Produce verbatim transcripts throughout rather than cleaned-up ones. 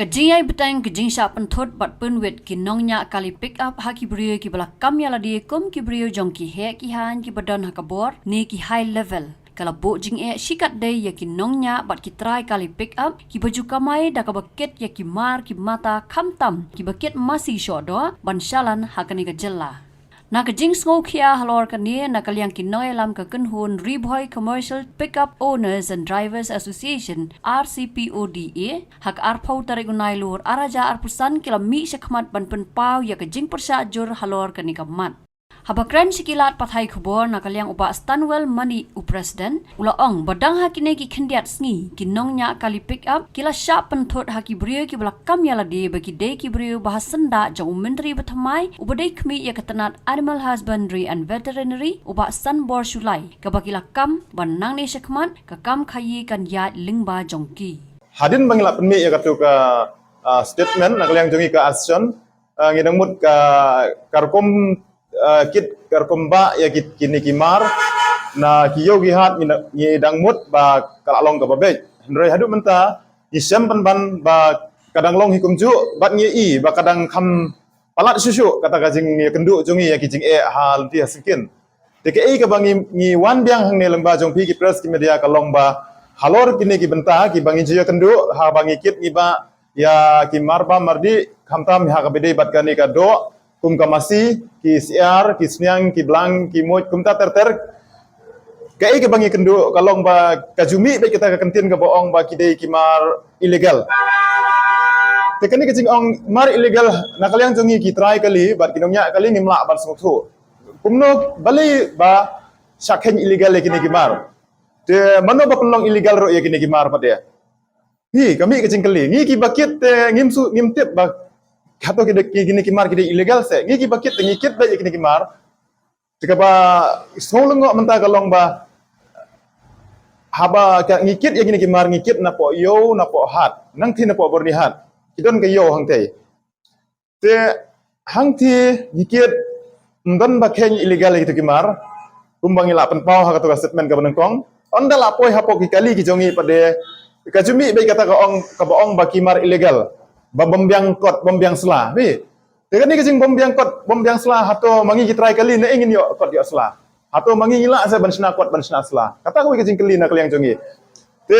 Ka jingïai bteng, ka jingshah pynthut bad pynwit ki nongñiah kali pick up ha ki briew kiba la kam ïa lade kum ki briew jong ki heh ki haiñ kiba don ha ka bor ne ki high level, ka la buh jingeh shikatdei ïa ki nongñiah bad ki trai kali pick up kiba ju kamai da kaba kit ïa ki mar ki mata, khamtam kiba kit masi shoh doh ban shalan ha kane ka jylla. Na ka jingsngewkhia halor kane, na ka liang ki nongïalam ka kynhun Ri Bhoi Commercial Pickup Owners and Drivers Association, R C P O D A, ha ka arphew tarik u Nailur arhajar arphew san ki la mih shakhmat ban pynpaw ïa ka jingpyrshah jur halor kane ka mat. Haba kren sha ki lad pathai khubor, na ka liang u Bah Stanwell Mani, u President, u la ong ba dang ha kine ki khyndiat sngi, ki nongñiah kali pick up ki la shah pynthut ha ki briew kiba la kam ïa lade ba ki dei ki briew ba ha syndah jong u Myntri Bathymmai uba dei khmih ïa ka tnat Animal Husbandry and Veterinary, u Bah Sanbor Shullai, kaba ki la kam ba nangne shakhmat ka kam khaïi kan ïaid lyngba jong ki. Hadien ba ngi la pynmih ïa katu ka, ah, statement na ka liang jong ngi ka association, ah, ngi dang mut ka, ka rukom, ah, kit ka rukom bah ïa ki, kine ki mar na ki ïew ki hat, ngi na, ngi dang mut ba ka la long kaba beit. Hynrei haduh mynta ngi shem pynban ba ka dang long hi kumjuh bad ngi i ba ka dang kham palat shuh shuh kata ka jingïakynduh jong ngi ïa ki jingeh ha lynti ha syngkien. Te kaei kaba ngi, ngi wan biang hangne lyngba jong phi ki press ki media ka long ba halor kine ki bynta kiba ngi ju ïakynduh haba ngi kit ngi bah ïa ki mar bam mar dih, khamtam ha kaba ïadei bad kane ka doh kum ka masi, ki syiar, ki sniang, ki blang, ki muid, kumta ter ter. Kaei kaba ngi kynduh ka long ba ka ju mih beit kata ka kyntien kaba ong ba ki dei ki mar illegal. Te kane ka jingong mar illegal, na ka liang jong ngi ki trai kali bad ki nongñiah kali ngim lah ban sngewthuh kumno balei ba shah kheiñ illegal ïa kine ki mar. Te mano ba pynlong illegal ruh ïa kine ki mar pat de? Hi, ka mih ka jingkylli. Ngi kiba kit te ngim su, ngim tip ba hato ki dei, ki, kine ki mar ki dei illegal se. Ngi kiba kit te ngi kit beit ïa kine ki mar. Te kaba sngew lyngngoh mynta ka long ba haba ka ngi kit ïa kine ki mar ngi kit napoh ïew, napoh hat, nangthie napoh byrni hat. Ki don ka ïew hangtei. Te hangthie ngi kit, ym don ba kheiñ illegal ïa kitu ki mar. Kumba ngi la pynpaw ha katu ka statement kaba nyngkong, ynda la poi hapoh ki kali ki jong ngi pat de, ka ju mih beit kata ka ong, kaba ong ba ki mar illegal, ba bym biang kot bym biang sla. Phi, te kane ka jingbym biang kot bym biang sla, hato ma ngi ki trai kali naei ngin ïoh kot ïoh sla? Hato ma ngi ngi lah se ban shna kot ban shna sla? Kata kawei ka jingkylli na ka liang jong ngi. Te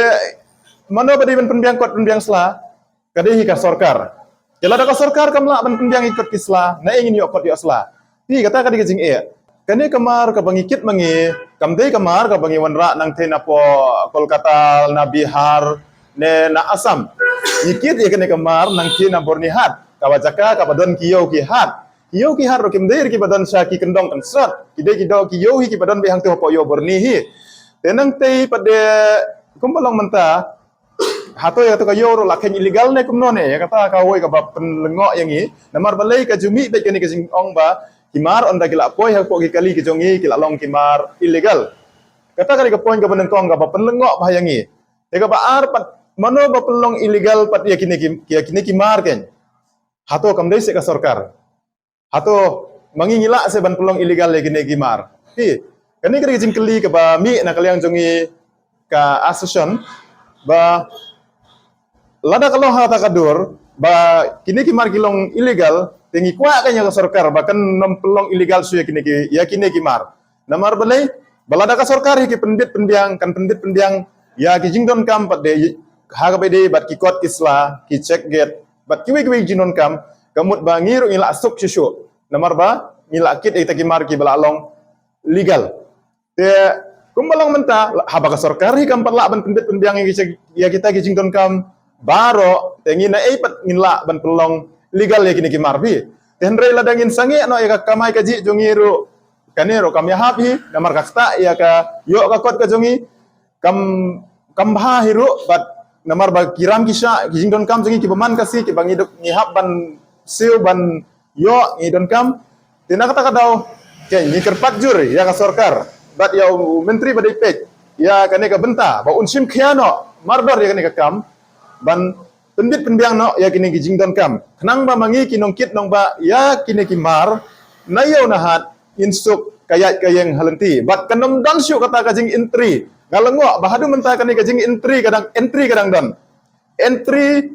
mano ba dei ban pynbiang kot pynbiang sla? Ka dei hi ka sorkar. Te lada ka sorkar kam lah ban pynbiang ïa ki kot ki sla, naei ngin ïoh kot ïoh sla? Hi, kata ka dei ka jingeh. Kane ka mar kaba ngi kit ma ngi kam dei ka mar kaba ngi wanrah nangthie napoh Kolkata, na Bihar ne na Assam. Ngi kit ïa kane ka mar nangthie na byrni hat, kaba jaka kaba don ki ïew ki hat. Ki ïew ki hat ruh kim dei ruh kiba don sha ki kyndong kynsot, ki dei ki doh ki ïew hi kiba don beit hangtu hapoh ïew byrni hi. Te nangtei pat de kumba long mynta, hato ïa katu ka ïew ruh la kheiñ illegal ne kumno ne? Ïa kata kawei kaba pynlyngngoh ïa ngi. Namar balei ka ju mih beit kane ka jingong ba ki mar ynda ki la poi hapoh ki kali ki jong ngi ki la long ki mar illegal. Kata ka dei ka point kaba nyngkong kaba pynlyngngoh bha ïa ngi. Te kaba ar pat, mano ba pynlong illegal pat ïa kine ki, ïa kine ki mar keiñ? Hato kam dei se ka sorkar? Hato ma ngi ngi lah se ban pynlong illegal ïa kine ki mar? Phi, kane ka dei ka jingkylli kaba mih na ka liang jong ngi ka association, ba lada ka long ha kata ka dur ba kine ki mar ki long illegal, te ngi kwah ka ïa ka sorkar ba kan nym pynlong illegal shuh ïa kine ki, ïa kine ki mar. Namar balei? Ba lada ka sorkar hi ki pynbit pynbiang, kan pynbit pynbiang ïa ki jingdonkam pat de, ha kaba ïadei bad ki kot ki sla, ki check gate bad kiwei kiwei ki jingdonkam, ka mut ba ngi ruh ngi la suk shuh shuh. Namar ba ngi la kit ïa kita ki mar kiba la long legal. Te kumba long mynta, haba ka sorkar hi kam pat lah ban pynbit pynbiang ïa ki, ïa kita ki jingdonkam baroh, te ngi naei pat ngin lah ban pynlong legal ïa kine ki mar phi? Te hynrei lada ngin sangeh noh ïa ka kamai kajih jong ngi ruh, kane ruh kam ïahap hi, namar ka ktah ïa ka ïoh ka kot ka jong ngi, kam, kam bha hi ruh, bad namar ba ki ram ki shah, ki jingdonkam jong ngi kiba man ka sngi kiba ngi duk, ngi hap ban siew ban ïoh, ngi donkam. Te na kata ka daw, keiñ ngi kyrpad jur ïa ka sorkar bad ïa u myntri ba dei peit ïa kane ka bynta ba un shim khia noh mardor ïa kane ka kam, ban pynbit pynbiang noh ïa kine ki jingdonkam, khnang ba ma ngi ki nongkit nongbah ïa kine ki mar na ïew na hat, ngin suk ka ïaid ka ïeng ha lynti bad kan nym don shuh kata ka jingentry. Nga lyngngoh ba haduh mynta kane ka jingentry ka dang, entry ka dang don. Entry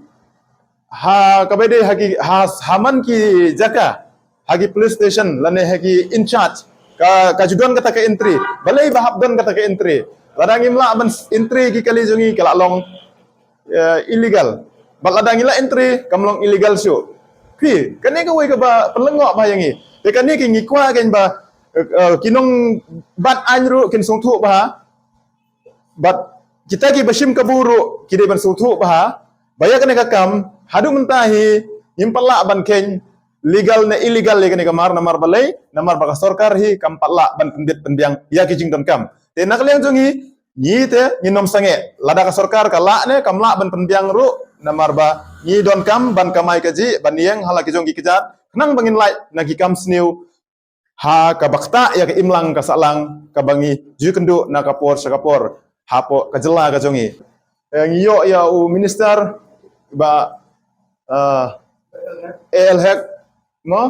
ha kaba dei ha ki ha, ha man ki jaka, ha ki police station lane ha ki in charge, ka ka ju don kata ka entry. Balei ba hap don kata ka entry? Lada ngim lah ban entry ki kali jong ngi ka la long eh, illegal. Bad lada ngi la entry kam long illegal shuh. Phi, kane kawei kaba pynlyngngoh bha ïa ngi. Te kane ki ngi kwah kein ba eh, eh, ki nongbat aiñ ruh kin sngewthuh bha. Bad kita kiba shim kabu ruh ki dei ban sngewthuh bha ba ïa kane ka kam haduh mynta hi ngim pat lah ban kheiñ legal ne illegal ïa kane ka mar. Namar balei? Namar ba ka sorkar hi kam pat lah ban pynbit pynbiang ïa ki jingdonkam. Te na ka liang jong ngi, ngi te ngin ym sangeh lada ka sorkar ka lah ne kam lah ban pynbiang ruh, namar ba ngi donkam ban kamai kajih, ban ïeng ha la ki jong ki kjat khnang ba ngin lait na ki kam sniew ha kaba ktah ïa ka imlang ka sahlang kaba ngi ju ïakynduh na ka por sha ka por hapoh ka jylla ka jong ngi. Eh, ngi ïoh ïa u minister ba eh, A L Hek, mo?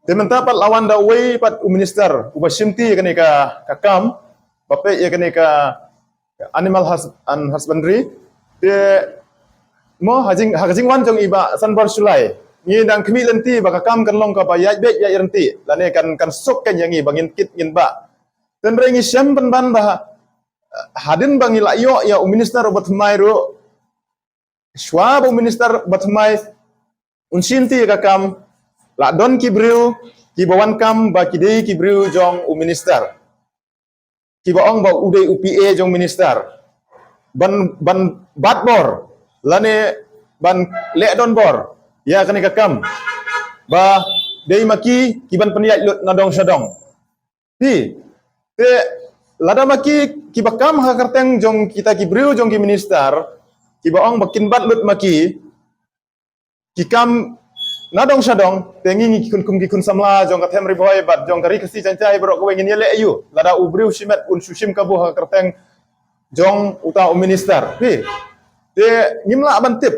Te mynta pat la wan da uwei pat u minister uba shimti ïa kane ka ka kam ba peit ïa kane ka animal hus- and husbandry. Te mo, ha jing ha ka jingwan jong i Bah Sanbor Shullai, ngi dang khmih lynti ba ka kam kan long kaba ïaid beit ïaid ryntih lane kan kan suk kan ïa ngi ba ngin kit ngin bah. Te hynrei ngi shem pynban ba hadien ba ngi la ïoh ïa u minister uba thymmai ruh, shuwa ba u minister uba thymmai un shimti ïa ka kam, la don ki briew kiba wan kam ba ki dei ki briew jong u minister, kiba ong ba u dei u P A jong minister, ban ban bat bor lane ban leh don bor ïa kane ka kam ba dei ma ki ki ban pynïaid lut na dong sha dong. Phi, te lada ma ki kiba kam ha kyrteng jong kita ki briew jong ki minister, kiba ong ba kin bat lut ma ki ki kam na dong sha dong, te ngi ngi ki khun kum ki khun samla jong ka them Ri Bhoi bad jong ka Ri Khasi Jaiñtia baroh kawei ngin ïaleh aïu lada u briew shimet un shu shim kabu ha kyrteng jong uta u minister? Phi, te ngim lah ban tip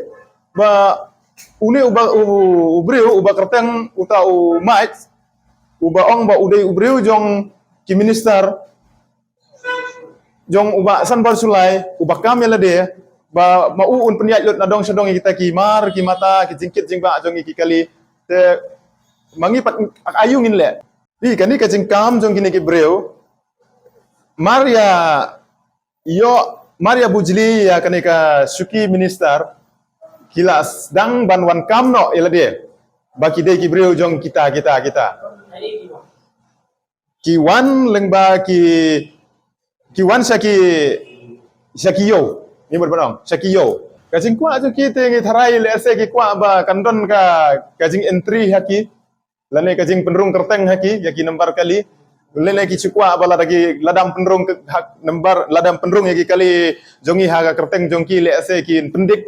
ba une uba u, u briew uba kyrteng uta u Mike, uba ong ba u dei u briew jong ki minister jong u Bah Sanbor Shullai, uba kam ïa lade ba ma u un pynïaid lut na dong sha dong ïa kita ki mar ki mata, ki jingkit jingbah jong ngi ki kali. Te ma ngi pat aïu ngin leh? Phi, kane ka jingkam jong kine ki briew, mar ïa ïoh, mar ïa bujli ïa kane ka shuki minister, ki la sdang ban wan kam noh ïa lade ba ki dei ki briew jong kita kita kita. Ki wan lyngba ki ki wan sha ki sha ki ïew. Ngi mut ban ong sha ki ïew. Ka jingkwah jong ki te ngi tharai lehse ki kwah ba kan don ka ka jing entry ha ki lane ka jingpynrung kyrteng ha ki ïa ki nambar kali. Lane ki shu kwah ba lada ki lada ym pynrung ka ha nambar, lada ym pynrung ïa ki kali jong ngi ha ka kyrteng jong ki, lehse kin pyndik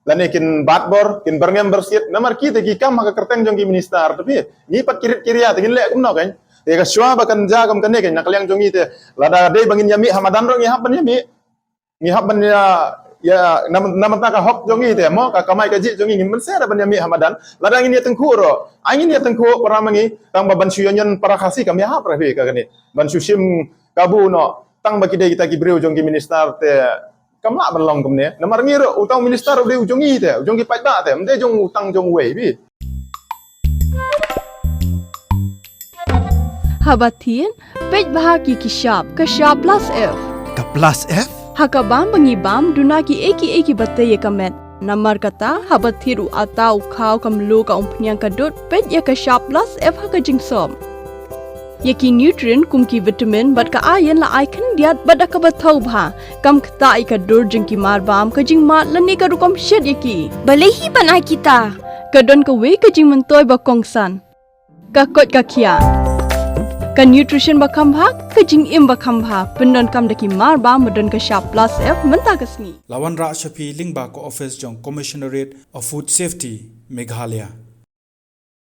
lane kin bat bor, kin byrngem byrsiet. Namar ki te ki kam ha ka kyrteng jong ki minister. Te phi, ngi pat ki rit ki ria te ngin leh kumno kan? Te ka shuwa ba kan jia kum kane kan, na ka liang jong ngi te lada dei ba ngin ïa mih ha madan ruh ngi hap ban ïa mih. Ngi hap ban ïa, ïa, na mynta ka hok jong ngi te mo, ka kamai kajih jong ngi, ngin mynsiem ban ïa mih ha madan. Lada ngin ïa tyngkhuh ruh, ai ngin ïa tyngkhuh para ma ngi, tang ba ban shu ïa ñion para Khasi kam ïahap ruh phi ka kane. Ban shu shim kabu noh tang ba ki dei kita ki briew jong ki minister te kam lah ban long kumne. Namar ngi ruh uta u minister u dei u jong ngi te, u jong ki paidbah te, ym dei jong u tang jong uwei phi. Haba thied, peit bha ki ki shap, ka shap plus F. Ka plus F? Ha ka bam ba ngi bam, duna ki ei ki ei kiba tei ïa ka met. Namar kata, haba thied u atta, u khaw, ka mluh, ka umphniang, ka dud, peit ïa ka shap plus F ha ka jingsop. Ïa ki nutrient kum ki vitamin bad ka iron la ai khyndiat bad da kaba thaw bha. Kam ktah ïa ka dur jong ki mar bam, ka jingmad lane ka rukom shet ïa ki. Balei hi ban ai kita? Ka don kawei ka jingmyntoi ba kongsan. Ka koit ka khiah. Ka nutrition ba kham bha, ka jingim ba kham bha. Pyndonkam da ki mar bam ba don ka shap plus F mynta ka sngi. La wanrah sha phi lyngba ka office jong Commissionerate of Food Safety, Meghalaya.